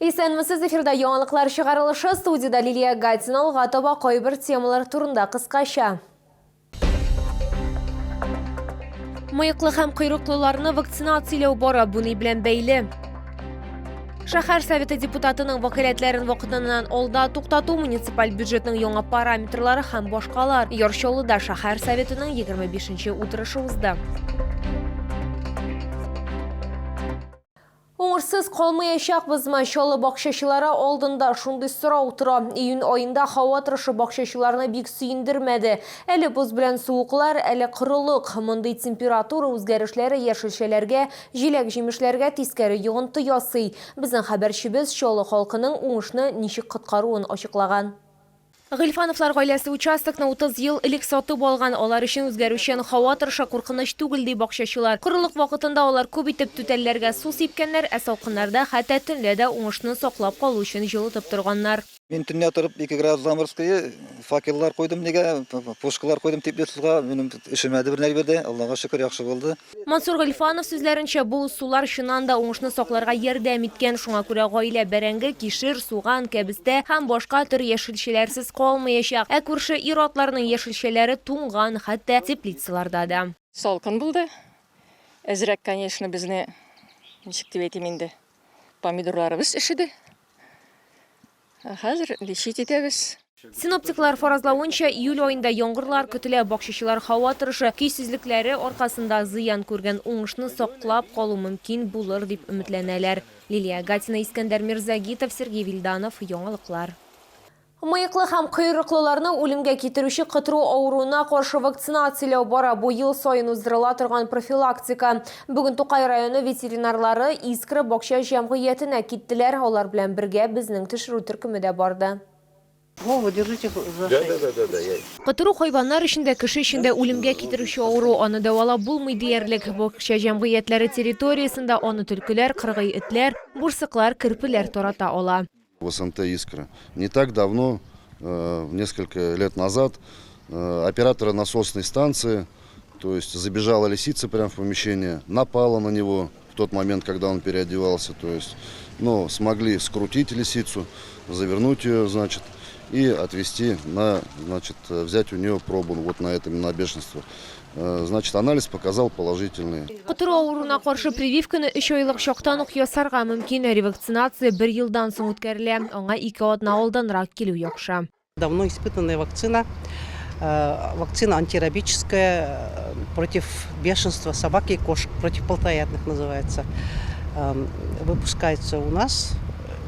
Исәнмесез, эфирда яңалыклар чыгарылышы, студиядә Лилия Гатина. Алга таба кайбер темалар турында кыскача. Мыеклы һәм койрыклыларны вакцинацияләү бара, бу ни белән бәйле? Шәһәр советы депутатының вәкаләтләрен вакытыннан алда туктату, муниципаль бюджетның яңа параметрлары һәм башкалар. Яр Чаллыда шәһәр советының 25 нче утырышы узды. Уңышсыз калмаячакбызмы? Чаллы бакчачылары алдында шундый сорау тора. Июнь аенда һава торышы бакчачыларны бик сөендермәде. Әле боз белән суыклар, әле корылык. Мондый температура үзгәрешләре яшелчәләргә, җиләк-җимешләргә тискәре йогынты ясый. Безнең хәбәрчебез Чаллы халкының уңышны ничек коткаруын ачыклаган. Гыйльфановлар гаиләсе участокны 30 ел элек сатып алган. Алар өчен үзгәрүчән һава торышы куркыныч түгел, ди бакчачылар. Корылык вакытында алар күп итеп түтәлләргә су сипкәннәр, ә салкыннарда хәтта төнлә дә уңышны саклап калу өчен җылытып торганнар. Мин төнлә торып 2 градус заморозкое, факеллар куйдым нигә, пушкалар куйдым теплицага, минем өшемәде бер нәрбер дә, Аллага шөкер, яхшы булды. Мансур Гыйльфанов сүзләренчә, бу ысуллар чыннан да уңышны сакларга ярдәм иткән. Шуңа күрә гаилә бәрәңге, кишер, суган, кәбестә һәм башка төр яшелчәләрсез калмаячак. Ә күрше ир-атларның яшелчәләре туңган, хәтта теплицаларда да. Салкын булды. Әзрәк, конечно, безне, ничек дип әйтим инде, помидорларыбыз өшеде. Ә хәзер лечить итәбез. Синоптиклар фаразлавынча, июль аенда яңгырлар көтелә. Бакчачылар һава торышы көйсезлекләре аркасында зыян күргән уңышны саклап калу мөмкин булыр дип өметләнәләр. Лилия Гатина, Искәндәр Мирзагитов, Сергей Вильданов, Яңалыклар. Мыеклы һәм койрыклыларны үлемгә китерүче котыру авыруына каршы вакцинацияләү бара. Бу ел саен уздырыла торган профилактика. Бүген Тукай районы ветеринарлары Искра бакча җәмгыятенә киттеләр. Алар белән бергә безнең төшерү төркеме дә барды. Вова, держите за шею. Котыру хайваннар өчен дә, кеше өчен дә үлемгә китерүче авыру. Аны дәвалап булмый диярлек. Бакча җәмгыятьләре территориясендә аны төлкеләр, кыргый этләр, бурсыклар, керпеләр тарата ала. В СНТ «Искра». Не так давно, несколько лет назад, оператора насосной станции, то есть забежала лисица прямо в помещение, напала на него в тот момент, когда он переодевался, то есть, но смогли скрутить лисицу, завернуть ее, значит, и отвезти на, значит, взять у нее пробу вот на это, на бешенство. Значит, анализ показал положительный. Котыру авыруына каршы прививканы өч айлык чактан ук ясарга мөмкин. Ревакцинация бер елдан соң үткәрелә. Аңа ике атна алданрак килү яхшы. Давно испытанная вакцина, вакцина антирабическая против бешенства собак и кошек, против плотоядных называется. Выпускается у нас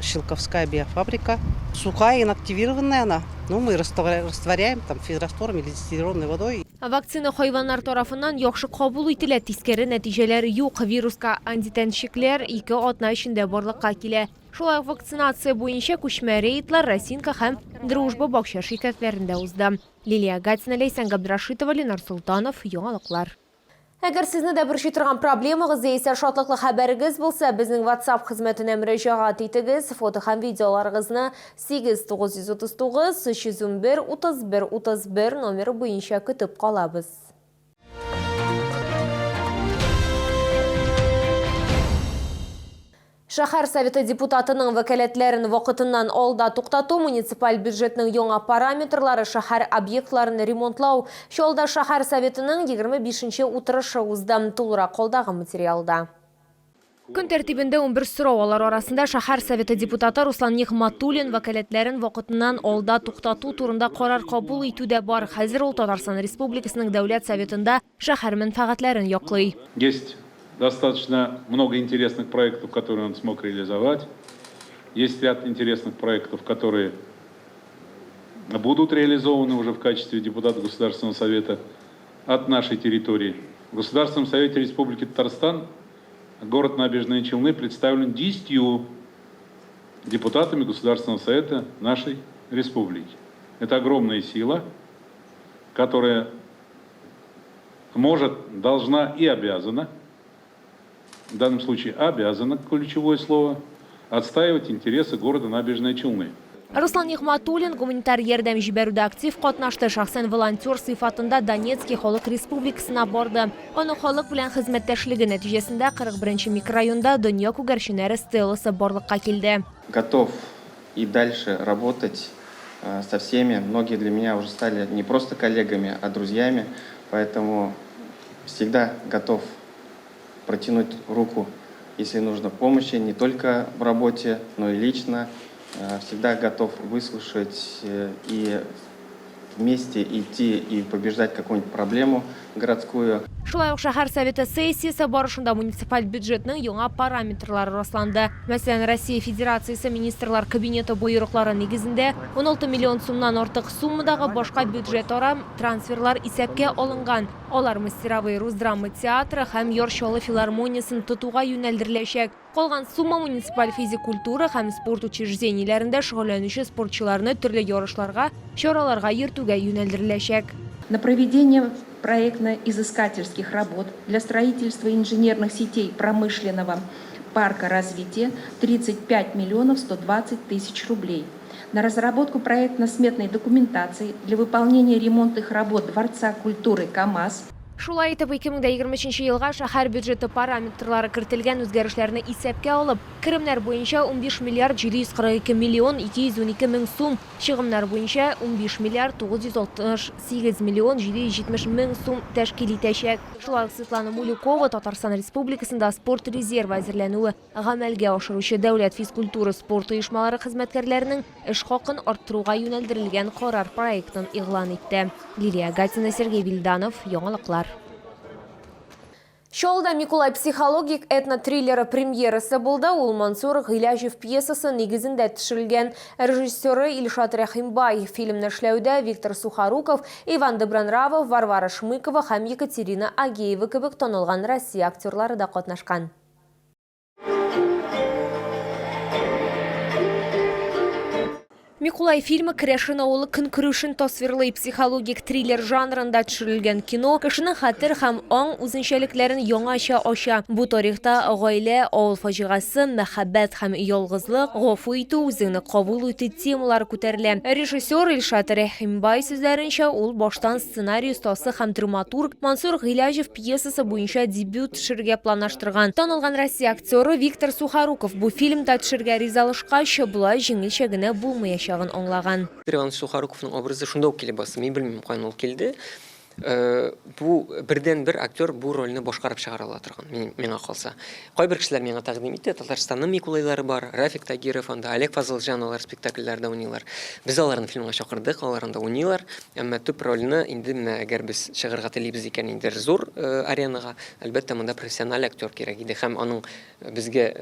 Щелковская биофабрика. Сухая, инактивированная она. Ну, мы растворяем там физраствором или дистиллированной водой. Вакцина хайваннар тарафыннан яхшы кабул ителә, тискәре нәтиҗәләр юк. Вируска антитәнчекләр ике атна эчендә барлыкка килә. Шулай ук вакцинация буенча күчмә рейдлар Росинка һәм Дружба бакча ширкәтләрендә узды. Лилия Гатина, Ләйсән Габдрашитова, Ленар Солтанов, Яңалыклар. Әгәр сезне дә борчый торган проблемагыз яисә шатлыклы хәбәрегез булса, безнең WhatsApp хезмәтенә мөрәҗәгать итегез. Фото һәм видеоларыгызны 8 939 311 31 31 номеры буенча көтеп калабыз. Шәһәр Советы депутатының вәкаләтләрен вакытыннан алда туктату, муниципаль бюджетның яңа параметрлары, шәһәр объектларын ремонтлау. Чаллыда шәһәр Советының 25 нче утырышы узды. Тулырак алдагы материалда. Көн тәртибендә 11 сорау, алар арасында шәһәр Советы депутаты Руслан Нигъматуллин вәкаләтләрен вакытыннан алда туктату турында карар кабул итү дә бар. Хәзер ул Татарстан Республикасының Дәүләт Советында шәһәр мәнфәгатьләрен яклый. Есть достаточно много интересных проектов, которые он смог реализовать. Есть ряд интересных проектов, которые будут реализованы уже в качестве депутата Государственного Совета от нашей территории. В Государственном Совете Республики Татарстан город Набережные Челны представлен 10 депутатами Государственного Совета нашей республики. Это огромная сила, которая может, должна и обязана, в данном случае обязана, ключевое слово, отстаивать интересы города Набережные Челны. Руслан Нигъмәтуллин гуманитар ярдәм җибәрүдә актив катнашты, шәхсән волонтер сыйфатында Донецки Халык Республикасына барды. Аның халык белән хезмәттәшлеге нәтиҗәсендә 41 нче микрорайонда Дөнья күгәрченнәре стеласы барлыкка килде. Готов и дальше работать со всеми. Многие для меня уже стали не просто коллегами, а друзьями. Поэтому всегда готов протянуть руку, если нужно помощи, не только в работе, но и лично. Всегда готов выслушать и вместе идти и побеждать какую-нибудь проблему городскую. Шулай ук шәһәр советы сессиясе барышында муниципаль бюджетның яңа параметрлары расланды. Мәсәлән, Россия Федерациясе Министрлар Кабинеты боерыклары нигезендә 16 миллион сумнан артык суммадагы башка бюджетара трансферлар исәпкә алынган. Алар Мастеровые рус драма театры һәм Яр Чаллы филармониясен тотуга юнәлдереләчәк. Калган сумма муниципаль физик культура һәм спорт учреждениеләрендә шөгыльләнүче спортчыларны төрле ярышларга, чараларга йөртүгә юнәлдереләчәк. На проведение проектно-изыскательских работ для строительства инженерных сетей промышленного парка развития 35 миллионов 120 тысяч рублей. На разработку проектно-сметной документации для выполнения ремонтных работ Дворца культуры КАМАЗ. Шулай итеп, 2023 елга шәһәр бюджеты параметрлары кертелгән үзгәрешләрне исәпкә алып, керемнәр буенча 15 миллиард 742 миллион 212 мең сум, чыгымнар буенча 15 миллиард 968 миллион 770 мең сум тәшкил итәчәк. Шулай ук Светлана Мулюкова Татарстан Республикасында спорт резервы әзерләнүе гамәлгә ашыручы дәүләт физкультура-спорт оешмалары хезмәткәрләренең эш хакын арттыруга юнәлдерелгән карар проектын игълан итте. Лилия Гатина, Сергей Вильданов, Яңалыклар. Чаллыда Микулай психологик этно-триллеры премьерасы булды. Ул Мансур Гыйләҗев пьесасы нигезендә төшерелгән. Режиссеры Илшат Рәхимбай. Фильмны эшләүдә Виктор Сухоруков, Иван Добронравов, Варвара Шмыкова һәм Екатерина Агеева кебек танылган Россия актерлары да катнашкан. Микулай фильмы керәшен авылы көнкүрешен тасвирлый. Психологик триллер жанрында төшерелгән кино кешенең хәтер һәм аң үзенчәлекләрен яңача ача. Бу тарихта гаилә, авыл фаҗигасе, мәхәббәт һәм ялгызлык, гафу итү, үзеңне кабул итү темалары күтәрелә. Режиссер Илшат Рәхимбай сүзләренчә, ул баштан сценарий остасы һәм драматург Мансур Гыйләҗев пьесасы буенча дебют төшерергә планлаштырган. Танылган Россия актеры Виктор Сухоруков бу фильмда төшергә ризалашкач, болай җиңелчә генә булмаячагын аңлаган. Виктор Иванович Сухоруковның образы шунда ук килеп басты. Мин белмим, каян ул килде. Бу бердәнбер актер бу рольне башкарып чыгара ала торган, миңа калса. Кайбер кешеләр миңа тәкъдим итте, Татарстанның Микулайлары бар, Рафик Тагиров анда, Олег Фазылҗан, алар спектакльләрдә уйныйлар. Без аларны фильмга чакырдык, алар анда уйныйлар. Әмма төп рольне инде менә әгәр без чыгарга телибез икән, инде зур аренага, әлбәттә, монда профессиональ актер кирәк иде һәм аның безгә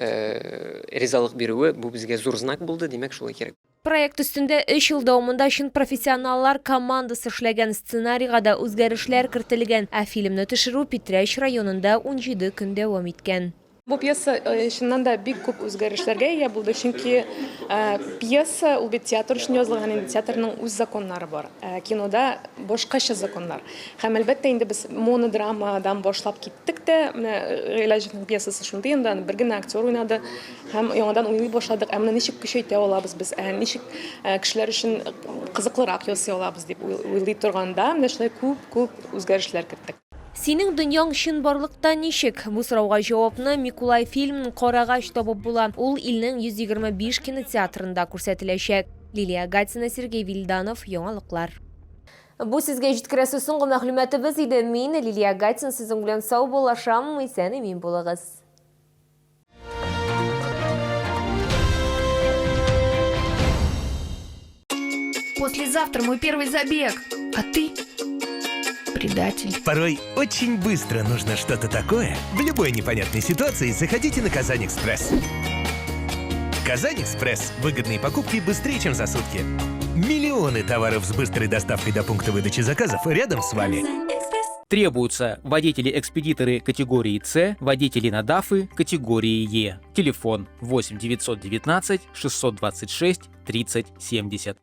ризалык бирүе бу безгә зур знак булды, димәк, шулай кирәк. Проект өстендә өч ел дәвамында чын профессионаллар командасы эшләгән, сценарийга да үзгәрешләр кертелгән, ә фильмны төшерү Питрәч районында 17 көн дәвам иткән. Бу пьеса чыннан да бик күп үзгәрешләргә ия булды, чөнки пьеса ул бит театр өчен язылган, инде театрның үз законнары бар. Ә кинода башкача законнар. Һәм әлбәттә инде без монодрамадан башлап киттек тә, менә Гыйләҗевнең пьесасы шундый инде, аны бер генә актер уйнады һәм яңадан уйный башладык. Ә менә ничек көчәйтә алабыз без, ә ничек кешеләр өчен кызыклырак ясый алабыз дип уйлый торганда, менә шулай күп-күп үзгәрешләр керттек. Синең дөньяң чынбарлыкта ничек? Бу сорауга җавапны Микулай фильмын карагач табып була. Ул илнең 125 кинотеатрында күрсәтеләчәк. Лилия Гатина, Сергей Вильданов, Яңалыклар. Бу сезгә җиткерәсе соңгы мәгълүматыбыз иде. Мин, Лилия Гатина, сезнең белән саубуллашам. Исән-имин булыгыз. Послезавтра мой первый забег, а ты предатель. Порой очень быстро нужно что-то такое. В любой непонятной ситуации заходите на Казань-Экспресс. Казань-Экспресс. Выгодные покупки быстрее, чем за сутки. Миллионы товаров с быстрой доставкой до пункта выдачи заказов рядом с вами. Требуются водители-экспедиторы категории С, водители на ДАФы категории Е. Телефон 8 919 626 30 70.